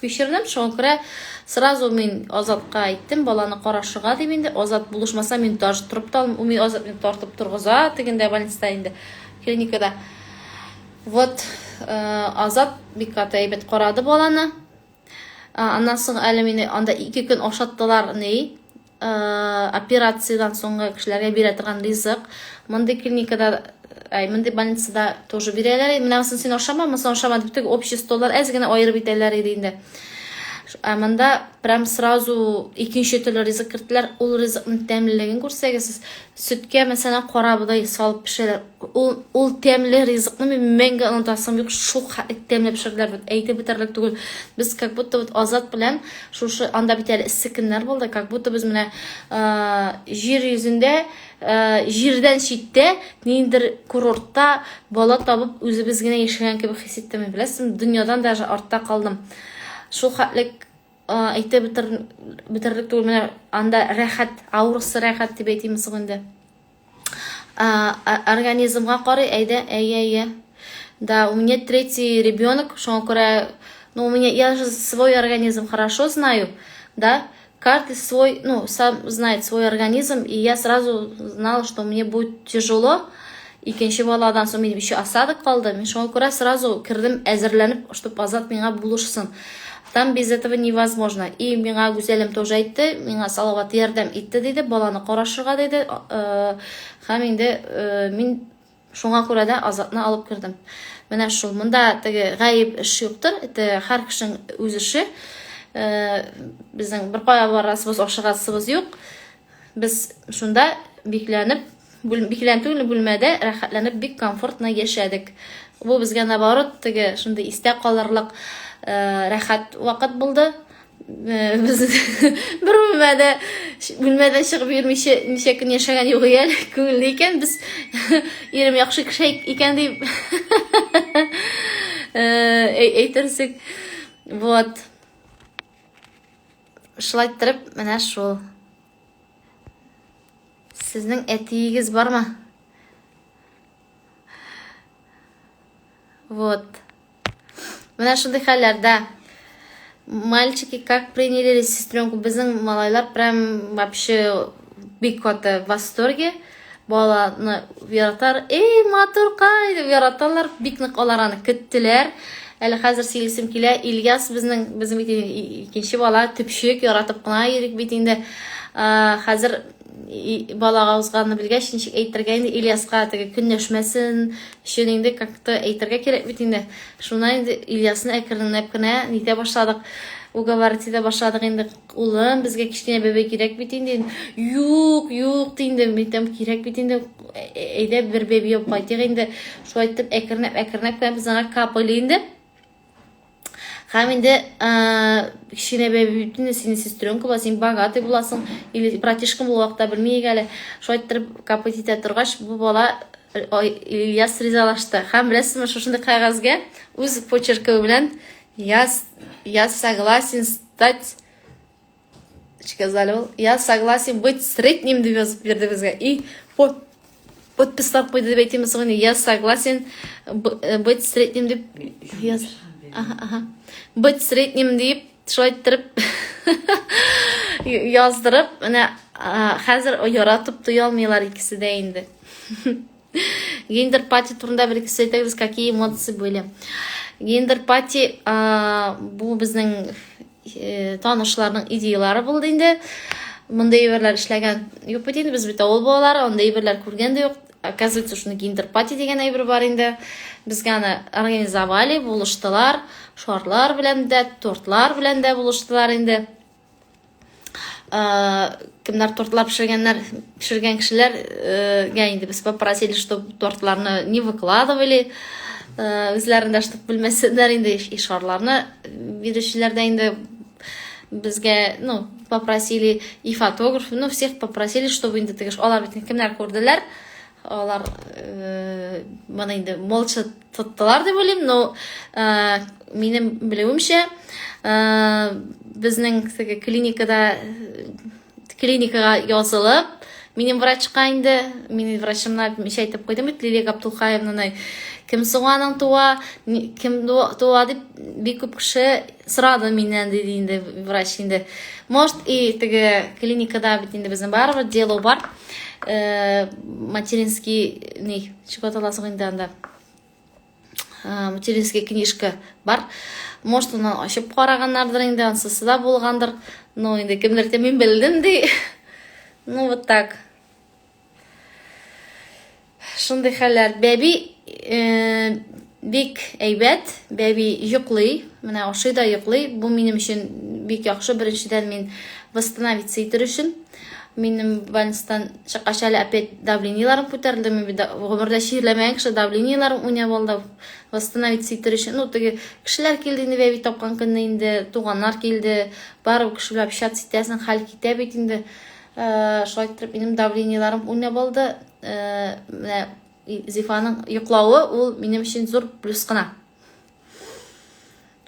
Speaker 1: күчердем, шуңа күрә сразу мин Азатка әйттем, баланы карашырга дип инде, Азат булышмаса мин даже торып та алмыйм, мин Азат мине тартып торгыза тегендә больницада инде, клиникада. Вот, э, Азат бик каты әйбәт карады баланы. Аннан соң әле мине анда ике көн ашаттылар, ни, операциядән соңгы кешеләргә бирә торган ризык. Мондый клиникада, әй, мондый больницада тоже бирәләр. Менә монысын син ашама, монысын ашама дип теге общий столлар әз генә аерып итәләр иде инде. Ә монда прям сразу икенче төрле ризык керттеләр. Ул ризыкның тәмлелеген күрсәгез сез, сөткә мәсәлән кара бодай салып пешерәләр. Ул ул тәмле ризыкны мин мәңге онытасым юк. Шул хәтле тәмле пешерделәр бит. Әйтеп бетерлек түгел. Без как будто вот Азат белән шушы анда бит әле эссе көннәр булды, как будто без менә җир йөзендә, җирдән читтә, ниндидер курортта бала табып үзебез генә яшәгән кебек хис иттем мин, беләсезме? Дөньядан даже артта калдым. Шул хәтле әйтеп бетер, бетерлек түгел, менә анда рәхәт, аурасы рәхәт дип әйтимме соң инде. Организмга карый, әйдә, әйе, әйе. Да, у меня третий ребенок, шуңа күрә, ну, у меня, я же свой организм хорошо знаю, да, каждый свой, ну, сам знает свой организм, и я сразу знала, что мне будет тяжело. Икенче баладан соң минем еще осадок калды. Мин шуңа күрә сразу кердем әзерләнеп, чтобы Азат миңа булышсын. Там без этого невозможно. И миңа Гүзәлем тоже әйтте, миңа Салават ярдәм итте диде, баланы карашырга диде. Э, һәм инде э, мин шуңа күрә дә Азатны алып кердем. Менә шул. Монда теге гаеп эш юктыр. Это һәр кешенең үз эше. Э, безнең бер кая барасыбыз, ашыгасыбыз юк. Без шунда бикләнеп, бикләнеп түгел, бүлмәдә рәхәтләнеп бик комфортно яшәдек. Бу безгә наоборот теге шундый истә калырлык э, рәхәт вакыт булды. Э, без бер бүлмәдә бүлмәдән чыгып йөрмичә ничә көн яшәгән юк әле күңелле икән без ирем яхшы кеше икән дип э, әйтерсең вот шулай иттереп менә шул сезнең әтиегез бармы Вот. Менә шундый хәлләрдә. Мальчики как приняли сестренку? Безнең малайлар прям вообще бик каты в восторге. Баланы яратар. Эй, матуркай дип яраталар. Бик нык алар аны көттеләр. Әле хәзер сөйлисем килә. Ильяс безнең безнең бит икенче бала, төпчек, яратып кына йөрик бит инде. Хәзер балага узганны белгәч, ничек әйтергә инде Ильяска теге көнләшмәсен өчен инде как-то әйтергә кирәк бит инде. Шуннан инде Ильясны әкренләп кенә нитә башладык. Уговаривать итә башладык инде. Улым, безгә кечкенә бәбәй кирәк бит инде. Юк, юк, ди инде, мин әйтәм, кирәк бит инде. Әйдә бер бәби алып кайтыйк инде. Шулай итеп әкренләп, әкренләп кенә без аңа капали инде. Һәм инде кечкенә бәби бит инде, синең сестренка була, син богатый буласың, или братишкаң булу вакытта белмик әле. Шулай итеп капать итә торгач, бу бала Ильяс ризалашты. Һәм беләсезме, шушындый кәгазьгә үз почеркы белән я, я согласен стать сказали ул я согласен быть средним дип язып бирде безгә и подпислар куйды дип әйтимме соң инде я согласен э, быть средним дип яз ага, ага. быть средним дип шулай иттереп яздырып менә хәзер яратып туя алмыйлар икесе дә инде. Гендер пати турында бер ике сүз әйтәгез, какие эмоции были? Гендер пати бу безнең э, танышларның идеялары булды инде. Мондый әйберләр эшләгән юк бит инде, без бит авыл балалары, андый әйберләр күргән дә юк. Оказывается, шуны гендер пати дигән әйбер бар инде. Безгә аны организовали, булыштылар. Шарлар белән дә, тортлар белән дә булыштылар инде. Кемнәр тортлар пешергәннәр, пешергән кешеләргә инде без попросили, чтобы тортларны не выкладывали, үзләрендә чтобы белмәсеннәр инде, и шарларны бирүчеләр дә инде безгә, ну, попросили, и фотограф, ну, всех попросили, чтобы инде теге алар бит кемнәр күрделәр, алар моны инде молча тоттылар дип уйлыйм, но минем белүемчә, безнең теге клиникада клиникага язылып, минем врачка инде, минем врачымна мич әйтеп куйдым бит, Лилия Габдулхаевнаны, кем соң аның туа, кем туа дип бик күп кеше сорады миннән, диде инде врач инде. Может, и теге клиникада бит инде безнең барыбер дело бар. Материнский ни, ничек атала соң инде анда? Материнский книжка бар. Может, аны ачып караганнардыр инде, ансысы да булгандыр. Ну, инде кемдер әйтә, мин белдем ди. Ну, вот так. Шундый хәлләр. Бәби э, бик әйбәт, бәби йоклый, менә ашый да йоклый. Бу минем өчен бик яхшы. Беренчедән мин восстановиться итер өчен. Минем больницадан чыккач әле опять давлениеләрем күтәрелде. Мин бит гомердә чирләмәгән кеше, давлениеләрем уйнап алды. Восстановиться итер өчен. Ну, теге кешеләр килде инде бәби тапкан көнне инде, туганнар килде. Барыбер кеше белән общаться итәсең, хәл китә бит инде. Э, шулай иттереп минем давлениеләрем уйнап алды. Э, менә Зифаның йоклавы ул минем өчен зур плюс кына.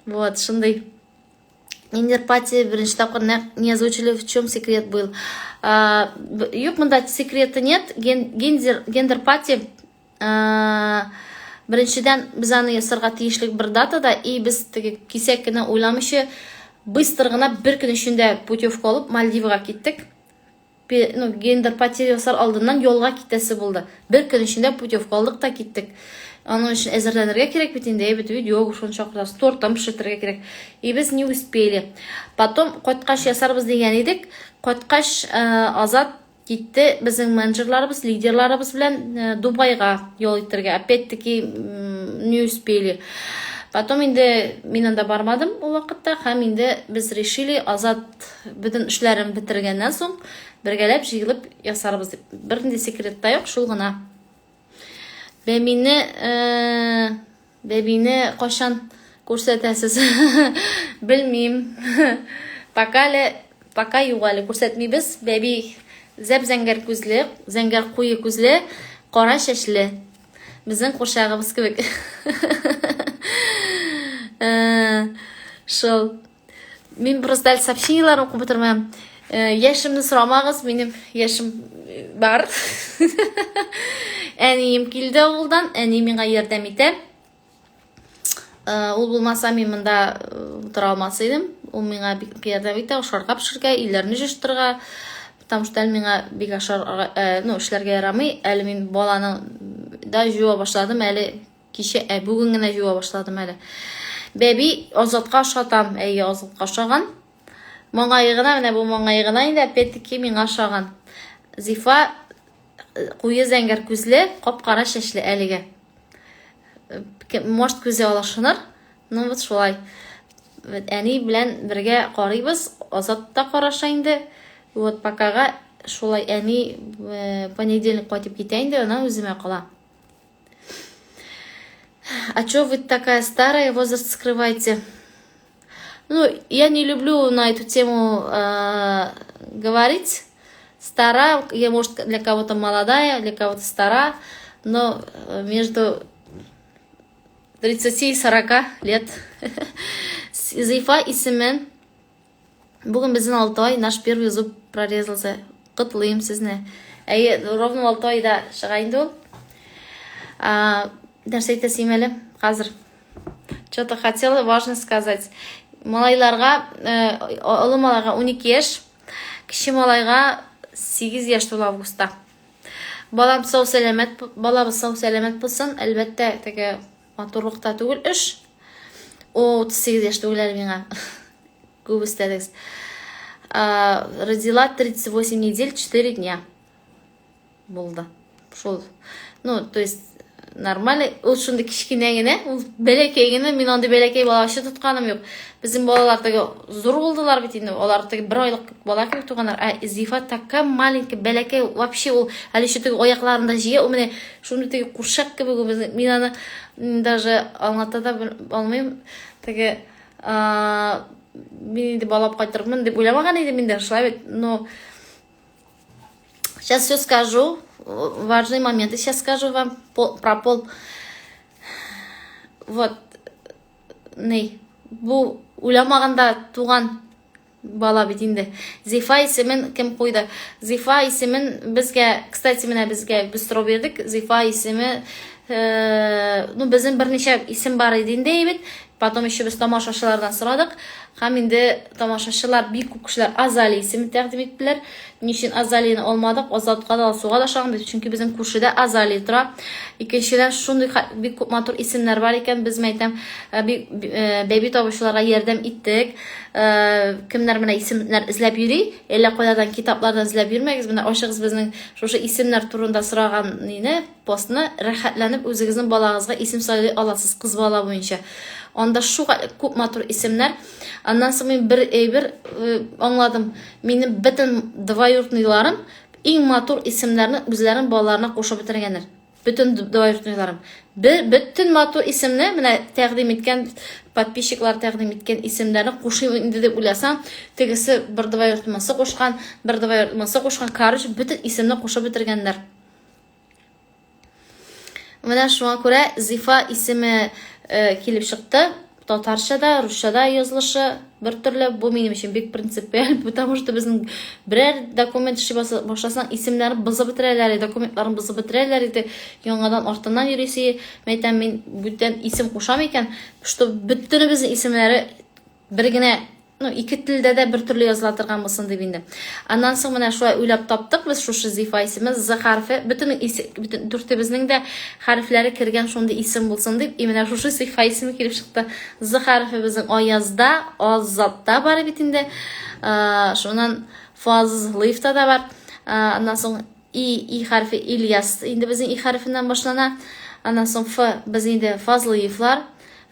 Speaker 1: Вот, шундый. Гендер-пати беренче тапкыр нәкъ не озвучили, в чем секрет был. А, юк, монда секрета нет. Гендер, гендер-пати беренчедән без аны ясарга тиешлек бер датада, и без теге кисәк кенә уйламыйча быстро гына бер көн эчендә путевка алып Мальдивага киттек. Ну, гендер пати ясар алдыннан ялга китәсе булды. Бер көн эчендә путевка алдык та киттек. Аның өчен әзерләнергә кирәк бит инде, әйбәт видеографын чакырасыз, тортын пешертергә кирәк. И без не успели. Потом кайткач ясарбыз дигән идек. Кайткач, Азат китте безнең менеджерларыбыз, лидерларыбыз белән э, Дубайга ял итәргә. Опять-таки не успели. Потом инде мин анда бармадым ул вакытта һәм инде без решили Азат бөтен эшләрен бетергәннән соң бергәләп җыелып ясарбыз дип. Бернинди секрет та юк, шул гына. Бәбине э, бәбине кайчан күрсәтәсез? Белмим. Пока әле пока юк әле күрсәтмибез. Бәби зәп-зәңгәр күзле, зәңгәр куе күзле, кара чәчле. Безнең курчагыбыз кебек. Э, шул. Мин просто әле сообщениелар укып утырмыйм. Э, яшемне сорамагыз, минем яшем э, бар. Әнием килде авылдан, әни миңа ярдәм итә. Э, ул булмаса, мин монда утыра алмас идем. Ул миңа бик ярдәм итә, ашарга пешергә, өйләрне җыештырырга. Потому что әле миңа бик ашарга, ну, эшләргә ярамый. Әле мин баланы да җуа башладым, әле кичә, ә бүген генә җуа башладым әле. Бәби Азатка ошатам. Әйе, Азатка ошаган. Маңгае гына, менә бу маңгае гына инде, опять-таки миңа ошаган. Зифа куе зәңгәр күзле, кап-кара чәчле әлегә. Может, күзе алышыныр. Ну, вот шулай. Әни белән бергә карыйбыз. Азат та караша инде. Вот покага шулай әни понедельник кайтып китә инде, аннан үземә кала. А чё вы такая старая, возраст скрываете? Ну, я не люблю на эту тему говорить. Стара, я, может, для кого-то молодая, для кого-то стара, но между 30 и 40 лет. Зифа исемен. Бүген безнең 6 ай, наш первый зуб прорезался. Котлыйм сезне. Әйе, ровно 6 айда чыга инде ул. Нәрсә әйтәсем әле? Хәзер. Что-то хотела важно сказать. Малайларга, олы малайга 12 яшь, кече малайга 8 яшь тула августта. Балам сау сәламәт, балабыз сау сәламәт булсын, әлбәттә, теге матурлыкта түгел эш. О, 38 яшь түгел әле миңа. Күп өстәдегез. Родила 38 недель 4 дня. Булды. Шул. Ну, то есть нормально. Ул шундый кечкенә генә, ул бәләкәй генә, мин андый бәләкәй бала вообще тотканым юк. Безнең балалар теге зур булдылар бит инде, алар теге бер айлык бала кебек туганнар. Ә Зифа такая маленькая, бәләкәй, вообще ул әле еще теге аякларында җыя, ул менә шундый теге курчак кебек ул безнең. Мин аны даже аңлата да алмыйм. Теге мин инде бала алып кайтырмын дип уйламаган идем инде, шулай бит, но сейчас все скажу, важные моменты сейчас скажу вам про пол. Вот, ни, бу уйламаганда туган бала бит инде. Зифа исемен кем куйды? Зифа исемен безгә, кстати, менә безгә без сорау бирдек. Зифа исеме, ну, безнең берничә исем бар иде инде бит. Потом еще без тамашачылардан сорадык. Һәм инде тамашачылар, бик күп кешеләр Азалия исемен тәкъдим иттеләр. Ни өчен Азалияне алмадык? Азатка да, Алсуга да ошаган бит, чөнки безнең күршедә Азалия тора. Икенчедән, шундый бик күп матур исемнәр бар икән, без мәйтәм, бик бәби табучыларга ярдәм иттек. Кемнәр менә исемнәр эзләп йөри, әллә кайлардан китаплардан эзләп йөрмәгез, менә ачыгыз безнең шушы исемнәр турында сораган нине, постны, рәхәтләнеп үзегезнең балагызга исем сайлый аласыз, кыз бала буенча. Анда шу күп матур исемнәр. Аннан соң мин бер әйбер аңладым. Минем бөтен двоюродныйларым иң матур исемнәрне үзләренең балаларына кушып бетергәннәр. Бөтен двоюродныйларым. Бер бөтен матур исемне менә тәкъдим иткән подписчиклар тәкъдим иткән исемнәрне кушыйм инде дип уйласаң, тегесе бер двоюродныйсы кушкан, бер двоюродныйсы кушкан. Короче, бөтен исемне кушып бетергәннәр. Менә шуңа күрә Зифа исеме килеп чыкты. Татарча да, русча да язылышы бер төрле. Бу минем өчен бик принципиаль, потому что безнең берәр документ эшли башласаң, исемнәрен бозып бетерәләр, документларын бозып бетерәләр иде. Яңадан артыннан йөрисе. Мәйтәм, мин бүтән исем кушам икән, что бөтенебезнең исемнәре бер генә, ну, ике телдә дә бер төрле языла торган булсын дип инде. Аннан соң менә шулай уйлап таптык без шушы Зифа исеме, З хәрефе, бөтен бөтен дүртебезнең дә хәрефләре кергән шундый исем булсын дип, и менә шушы Зифа исеме килеп чыкты. З хәрефе безнең Аязда, Азатта бар бит инде. Шуннан Фазлыевта да бар. Аннан соң И, И хәрефе Ильяс инде безнең И хәрефеннән башлана. Аннан соң Ф без инде Фазлыевлар.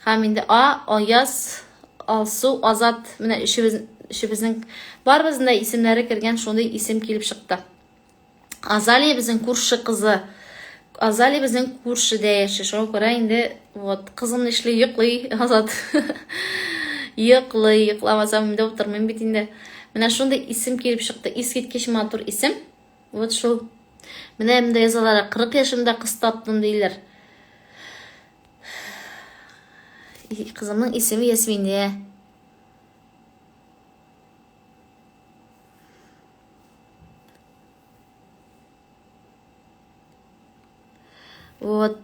Speaker 1: Һәм инде А, Аяз, Алсу, Азат, менә өчебез, өчебезнең барыбызның да исемнәре кергән шундый исем килеп чыкты. Азалия безнең күрше кызы. Азалия безнең күршедә яши. Шуңа күрә инде вот кызым нишли йоклый, Азат. Йоклый, йокламасам инде утырмыйм бит инде. Менә шундый исем килеп чыкты. Искиткеч матур исем. Вот шул. Менә монда язалар, 40 яшемдә кыз таптым диләр. Кызымның исеме Ясминә. Вот.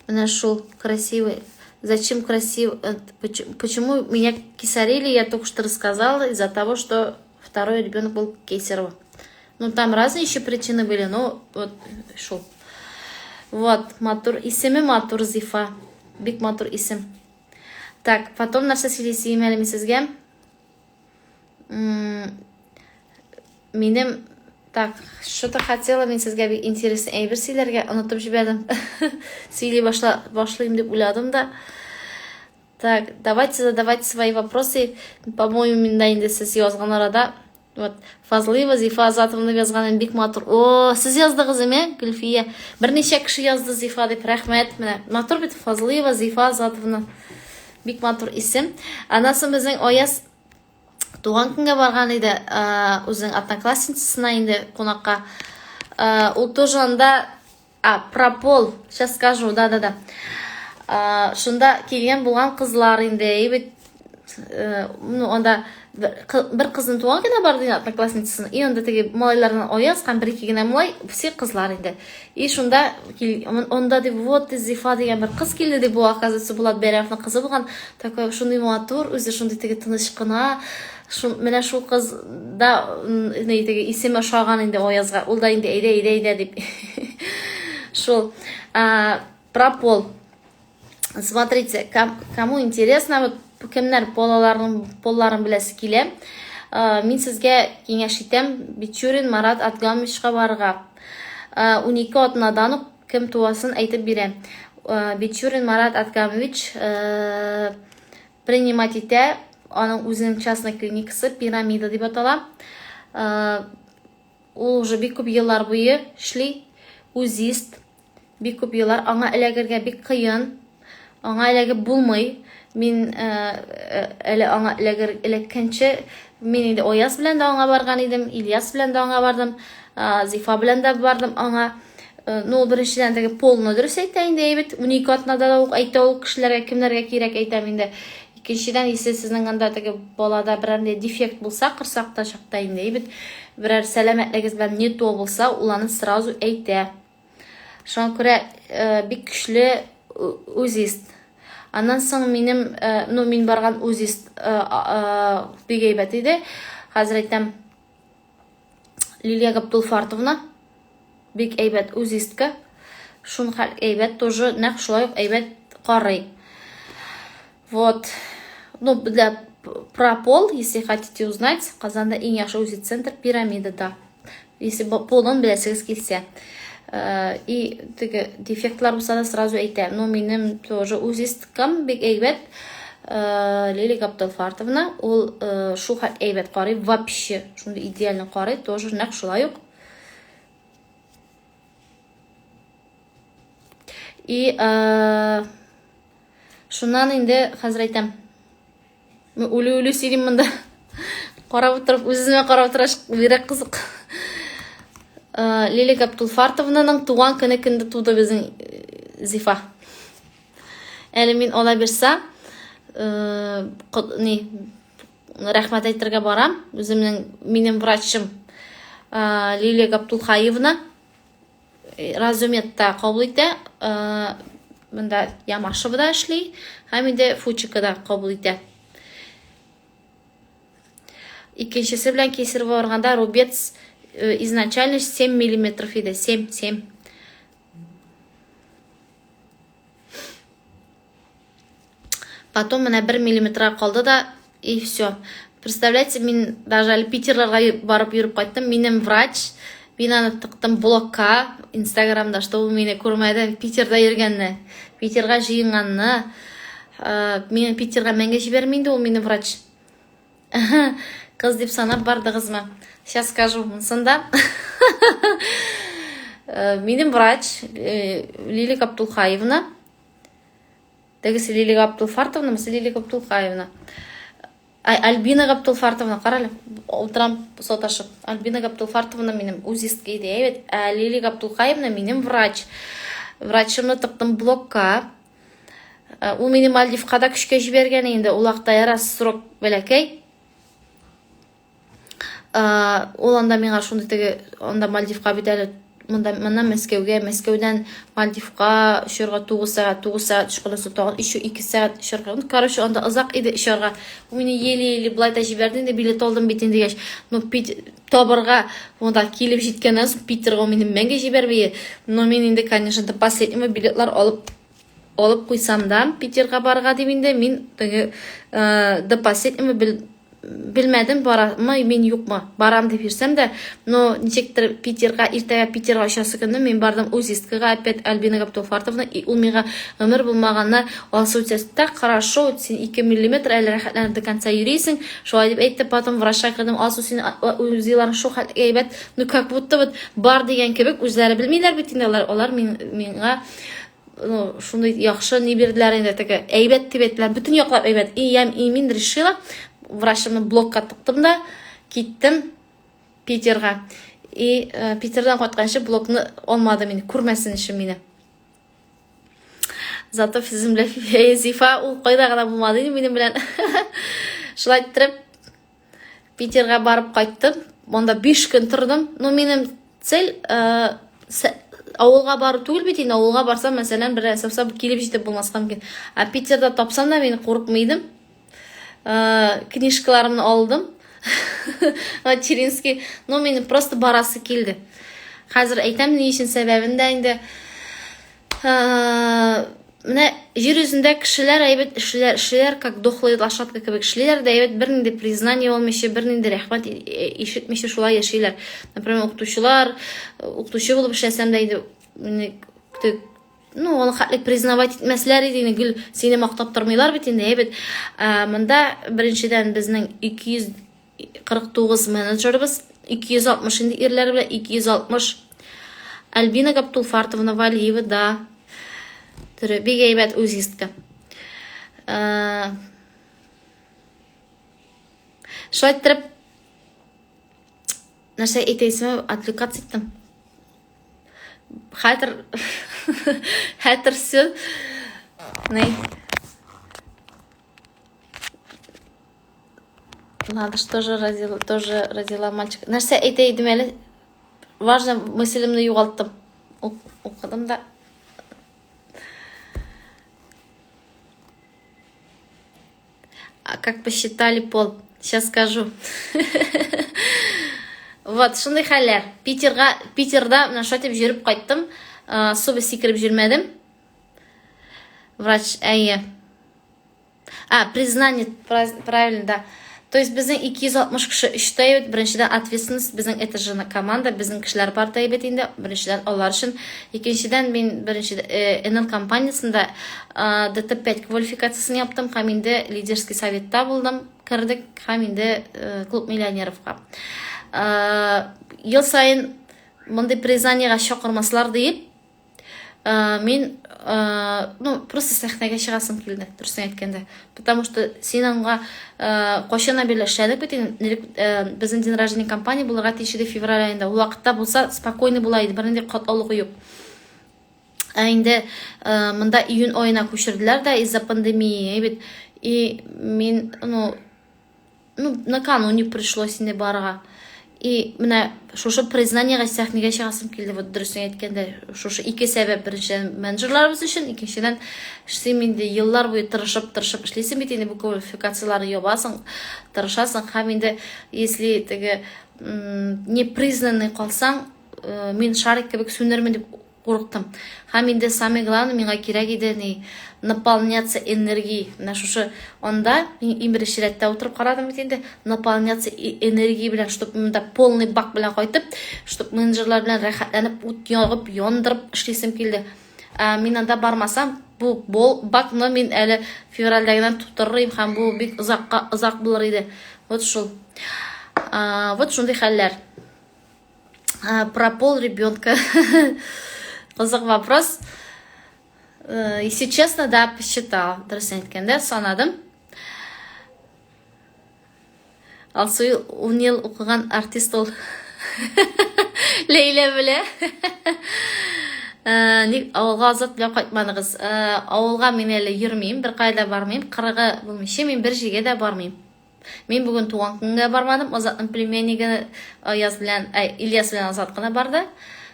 Speaker 1: Менә шул красивый. Зачем красиво? Почему меня кисарили, я только что рассказала, из-за того, что Второй ребенок был кесарево. Ну, там разные еще причины были, но вот шул. Вот, матур исеме матур Зифа. Бик матур исем. Так, потом нәрсә сөйлисем әле мин сезгә? Минем так, что-то хотела мин сезгә бик интересный әйбер сөйләргә, онытып җибәрдем. Сөйли башла, башлыйм дип уйладым да. Так, давайте задавать свои вопросы. По-моему, миндә инде сез язган арада вот Фазлыева Зифа Азатовна язган бик матур. О, сез яздыгыз име, Гөлфия? Берничә кеше язды Зифа дип, рәхмәт. Менә матур бит Фазлыева Зифа Азатовна. Бик матур исем. Аннан соң безнең Аяз туган көнгә барган иде, үзенең одноклассницасына инде кунакка. Ул тоже анда А, про пол, сейчас скажу, да-да-да. Шунда килгән булган кызлар инде, әйбәт, э, ну, анда бер кызның туган көне бар дигән одноклассницасының, и анда теге малайлардан Аяз һәм бер ике генә малай, все кызлар инде. И шунда анда дип, вот Зифа дигән бер кыз килде дип, бу оказывается Булат Бәйрәмовның кызы булган, такой шундый матур, үзе шундый теге тыныч кына, Шул, менә шул кыз да ни теге исеме ошаган инде Аязга. Ул да инде әйдә, әйдә, әйдә дип. Шул. Про пол. Смотрите, кому интересно, вот кемнәр полаларның полларын беләсе килә. Мин сезгә киңәш итәм, Бичурин Марат Адгамовичка барырга. 12 атнадан ук кем туасын әйтеп бирә. Бичурин Марат Адгамович Принимать итә, аның үзенең частный клиникасы Пирамида дип атала. Э, ул уже бик күп еллар буе эшли, узист, бик күп еллар аңа эләгергә бик кыен, аңа эләгеп булмый. Мин э, э, әле аңа эләгер эләккәнче, мин инде Ояз белән дә аңа барган идем, Ильяс белән дә аңа бардым, Зифа белән дә бардым аңа. Э, ну, беренчедән теге полны дөрес әйтә инде әйбәт. 12 атнада да ук әйтә ул кешеләргә, кемнәргә кирәк әйтәм инде. Икенчедән, если сезнең анда теге балада берәр нинди дефект булса, корсакта чакта инде әйбәт, берәр сәламәтлегегез белән не то булса, ул аны сразу әйтә. Шуңа күрә э, бик көчле узист. Аннан соң минем, э, ну, мин барган узист бик әйбәт иде. Хәзер әйтәм, Лилия Габдулфартовна бик әйбәт узистка. Шун хәл әйбәт тоже нәкъ шулай ук әйбәт карый. Вот. Ну, для про пол, если хотите узнать, Казанда иң яхшы УЗИ центр Пирамидада. Если полын беләсегез килсә. Э, и теге дефектлар булса да сразу әйтә. Ну, минем тоже узисткам бик әйбәт. Э, Лилия Габделфартовна, ул э, шул хәл әйбәт карый, вообще шундый идеально карый, тоже нәкъ шулай ук. И шуннан инде хәзер әйтәм. Мин үле-үле сөйлим монда. Карап утырып, үз-үземә карап утыраш бигрәк кызык. Э, Лилия Габдулфартовнаның туган көне көндә туды безнең э, Зифа. Әле мин ала бирсә, э, ни, рәхмәт әйтергә барам. Үземнең минем врачым Лилия Габдулхаевна Разуметта кабул итә, монда Ямашевада эшли һәм инде Фучикада кабул итә. Икенчесе белән кесарево барганда рубец изначально 7 миллиметров иде, 7, 7. Потом менә 1 миллиметрга калды да, и все. Представляете, мин даже әле Питерларга барып йөреп кайттым. Минем врач, мин аны тыктым блокка Инстаграмда, чтобы мине күрмәде Питерда йөргәнне, Питерга җыенганны. Э, мине Питерга мәңге җибәрми инде ул мине врач. Кыз дип санап бардыгызмы? Сейчас скажу, монсында. Э, минем врач э, Лилия Габдулхаевна. Тегесе Лилия Габдулфартовна, мысы Лилия Габдулхаевна. Ай, Альбина Габдулфартовна, карале, утырам саташып. Альбина Габдулфартовна минем узистка иде, әйбәт. Ә Лилия Габдулхаевна минем врач. Врачымны тыктым блокка. Э, ул мине Мальдивка да көчкә җибәргән инде. Ул вакытта ярас срок бәләкәй. Э, ул анда миңа шундый теге, анда Мальдивка бит әле Монда моннан Мәскәүгә, Мәскәүдән Мальдивка очарга 9 сәгать, 9 сәгать очканнан соң тагын еще 2 сәгать очарга. Ну, короче, анда озак иде очарга. Ул мине еле-еле болай да җибәрде инде, билет алдым бит инде дигәч. Ну, Пит табырга монда килеп җиткәннән соң Питерга ул мине мәңге җибәрми. Но мин инде, конечно, до последнего билетлар алып алып куйсам да, Питерга барырга дип инде мин теге э, до последнего белмәдем, барамы мин юкмы. Барам дип йөрсәм дә, но ничектер Питерга, иртәгә Питерга очасы көнне мин бардым УЗИсткага опять Альбина Гаптулфартовна, и ул миңа гомер булмаганны Алсу у тебя так хорошо, син 2 миллиметр әле рәхәтләнеп до конца йөрисең, шулай дип әйтте. Потом врачка кердем, Алсу син УЗИларың шул хәтле әйбәт, ну как будто вот бар дигән кебек, үзләре белмиләр бит инде алар, алар миңа ну, шундый яхшы ни бирделәр инде, теге әйбәт дип әйттеләр, бөтен яклап әйбәт. И я и мин решила, врачымны блокка тыктым да, киттем Питерга. И э, Питердан кайтканчы блокны алмады мине, күрмәсен өчен мине. Зато сезнең белән Зифа ул кайда гына булмады инде минем белән. Шулай иттереп Питерга барып кайттым. Монда 5 көн тордым. Ну, минем цель э, авылга бару түгел бит инде. Авылга барсам, мәсәлән, бер нәрсә булса, килеп җитеп булмаска мөмкин. Ә Питерда тапсам да мин курыкмый идем. Э, книжкаларымны алдым. Материнский. Ну, минем просто барасы килде. Хәзер әйтәм, ни өчен сәбәбен дә инде. Э, менә җир йөзендә кешеләр әйбәт эшлиләр, эшлиләр, как дохлые лошадка кебек эшлиләр дә әйбәт, бернинди признание алмыйча, бернинди рәхмәт ишетмичә шулай яшиләр. Например, укытучылар, укытучы булып эшләсәм дә инде, мине ну, аны хәтле признавать итмәсләр иде инде, гел сине мактап тормыйлар бит инде, әйбәт. Монда беренчедән безнең 249 менеджерыбыз, 260 инде ирләр белән 260. Альбина Гаптулфартовна Валиева, да. Төре, бик әйбәт узистка. Шулай иттереп, нәрсә әйтәсеме, отвлекаться иттем. Хәтер, хәтер все. Ни? Надо что же родила, тоже родила мальчика. Нәрсә әйтә идем әле? Важно, мыслемне югалттым. Укыдым да. А как посчитали пол? Сейчас скажу. Вот, шундый хәлләр. Питерга, Питерда менә шулай дип йөреп кайттым. Особо сикереп йөрмәдем. Врач, әйе. А, признание, правильно, да. То есть безнең 260 кеше өчтә бит, беренчедән ответственность, безнең это же команда, безнең кешеләр бар да бит инде, беренчедән алар өчен. Икенчедән мин беренче NL компаниясендә DT5 квалификациясен яптым һәм инде лидерский советта булдым, кердек һәм инде клуб миллионеровка. Ел саен мондый признаниега чакырмаслар диеп, Э, мин э, ну просто сәхнәгә чыгасым килде дөресен әйткәндә потому что син аңа э, кайчаннан бирле эшләдек бит инде безнең день рождения компания булырга тиеш иде февраль аенда ул вакытта булса спокойный була иде бернинди катлаулык юк ә инде монда июнь аена күчерделәр дә из-за пандемии бит и мин ну ну, накануне пришлось инде барырга. И менә шушы признаниега сәхнәгә чыгасым килде, вот дөресен әйткәндә, шушы ике сәбәп, беренчедән менеджерларыбыз өчен, икенчедән, син инде еллар буе тырышып, тырышып эшлисең бит инде бу квалификацияләрне ябасың, тырышасың һәм инде если теге не признанный калсаң, э, мин шарик кебек сүнермен дип Курыктым. Һәм инде самый главный миңа кирәк иде ни наполняться энергией. Менә шушы анда мин иң беренче рәттә утырып карадым бит инде. Наполняться энергией белән, чтоб монда полный бак белән кайтып, чтоб менеджерлар белән рәхәтләнеп ут ягып, яндырып эшлисем килде. Ә мин анда бармасам, бу бол бакны мин әле февральдә генә тутырыр идем һәм бу бик озакка озак булыр иде. Вот шул. Вот шундый хәлләр. Про пол ребенка. Кызык вопрос. Э, если честно, да, посчитала. Дөресен әйткәндә, санадым. Алсу ун ел укыган артист ул. Ләйлә белә. Э, ник авылга Азат белән кайтмадыгыз? Э, авылга мин әле йөрмим, беркая да бармыйм. Кырыгы булмыйча мин бер җиргә дә бармыйм. Мин бүген туган көнгә бармадым. Азатның племяннигы Аяз белән, ә, Ильяс белән Азат кына барды.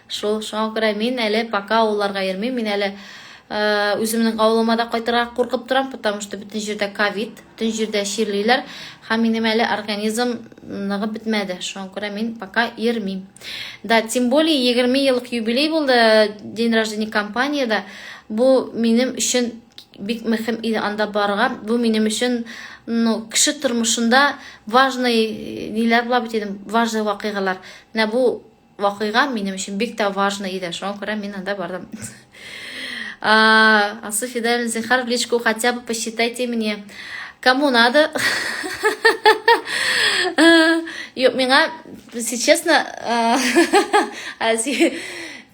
Speaker 1: Шул, шуңа күрә мин әле пока авылларга йөрмим. Мин әле э, үземнең авылыма да кайтырга куркып торам, потому что бөтен җирдә ковид, бөтен җирдә чирлиләр һәм минем әле организм ныгып бетмәде. Шуңа күрә мин пока йөрмим. Да, тем более 20 еллык юбилей булды, день рождения компаниядә. Бу минем өчен бик мөһим иде анда барырга. Бу минем өчен, ну, кеше тормышында важный ниләр була бит инде, важный вакыйгалар. Менә бу вакыйга минем өчен бик тә важный иде. Шуңа күрә мин анда бардым. Алсу Фидаиловна, зинһар, в личку хотя бы посчитайте мне. Кому надо? Юк, миңа, если честно,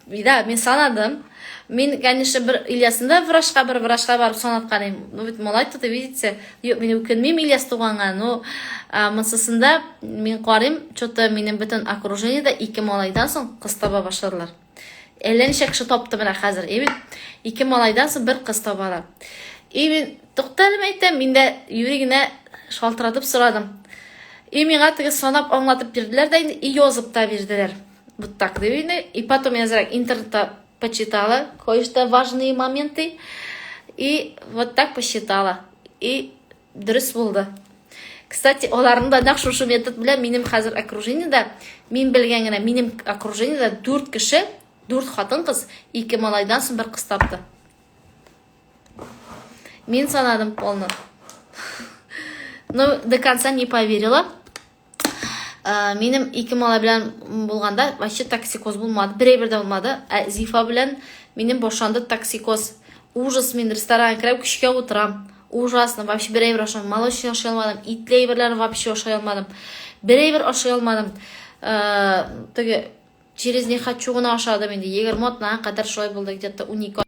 Speaker 1: да, мин санадым. Мин, конечно, бер Ильясында врачка, бер врачка барып санаткан идем. Ну, бит малай тут, видите. Юк, мин үкенмим Ильяс туганга, но монсысында мин карыйм, что-то минем бөтен окружениедә ике малайдан соң кыз таба башладылар. Әллә ничә кеше тапты менә хәзер. И мин ике малайдан соң бер кыз табалар. И мин туктале әйтәм, мин дә юри генә шалтыратып сорадым. И миңа теге санап аңлатып бирделәр дә инде, и язып та бирделәр. Вот так дип инде. И потом я зря интернетта почитала кое-что важные моменты. И вот так посчитала. И дөрес булды. Кстати, аларның да нәкъ шушы метод белән минем хәзер окружениедә, мин белгән генә, минем окружениедә дүрт кеше, дүрт хатын-кыз, ике малайдан соң бер кыз тапты. Мин санадым полно. Но до конца не поверила. Минем ике малай белән булганда вообще токсикоз булмады. Бер әйбер дә булмады. Ә Зифа белән минем башланды токсикоз. Ужас, мин ресторанга керәм, көчкә утырам. Ужасно, вообще бер әйбер ашамадым. Молочный ашый алмадым, итле әйберләрне вообще ашый алмадым. Бер әйбер ашый алмадым. Теге через не хочу гына ашадым инде. 20 атнага кадәр шулай булды, где-то 12.